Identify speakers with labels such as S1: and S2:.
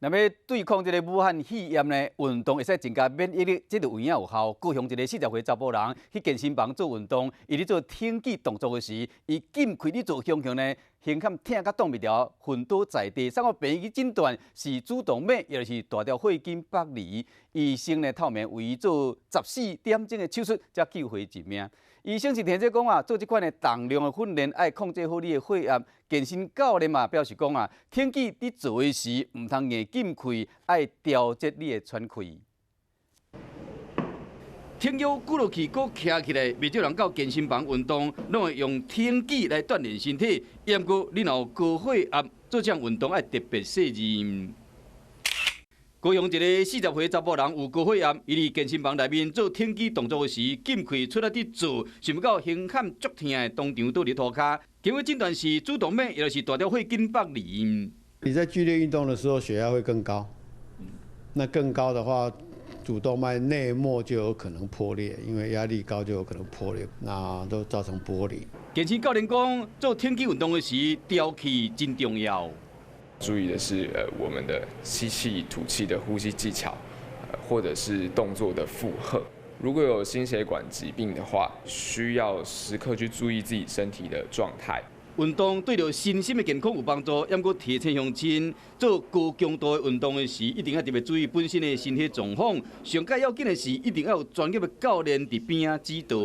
S1: 若欲對抗這个武漢肺炎呢，運動會使增加免疫力，這就有影有效。高雄一个40歲查埔人去健身房做運動，伊咧做挺舉動作的時，伊禁氣咧做胸腔呢，胸坎疼甲擋袂牢，昏倒在地，送到病院去診斷是主動脈，抑就是大條血筋剝離。醫生呢透明為伊做14點鐘的手術，才救回一命。醫生是聽說講啊，做這款的重量的訓練，愛控制好你的血壓。健身教練嘛表示講啊，挺舉佇做的時，毋通硬禁氣，愛調節你的喘氣。挺腰舉落去，閣徛起來，袂少人到健身房運動，攏會用挺舉來鍛鍊身體。毋過你若有高血壓，做這項運動愛特別細膩。高雄一个40歲查埔人有高血壓，伊佇健身房內面做挺舉動作的時，禁氣出力佇做，想欲到胸坎足疼的，當場倒佇塗跤。經過診斷是主動脈，抑就是大條血筋剝離。
S2: 你在劇烈運動的時候，血壓會更高。那更高的話，主動脈內膜就有可能破裂，因為壓力高就有可能破裂，那都造成剝離。
S1: 健身教練講，做挺舉運動的時，調氣真重要。
S3: 注意的是，我們的吸氣、吐氣的呼吸技巧，或者是動作的負荷。如果有心血管疾病的話，需要時刻去注意自己身體的狀態。
S1: 運動對著身心的健康有幫助，毋過提醒鄉親做高強度的運動的時，一定要特別注意本身的身體狀況。上蓋要緊的是，一定要有專業的教練佇邊仔指導。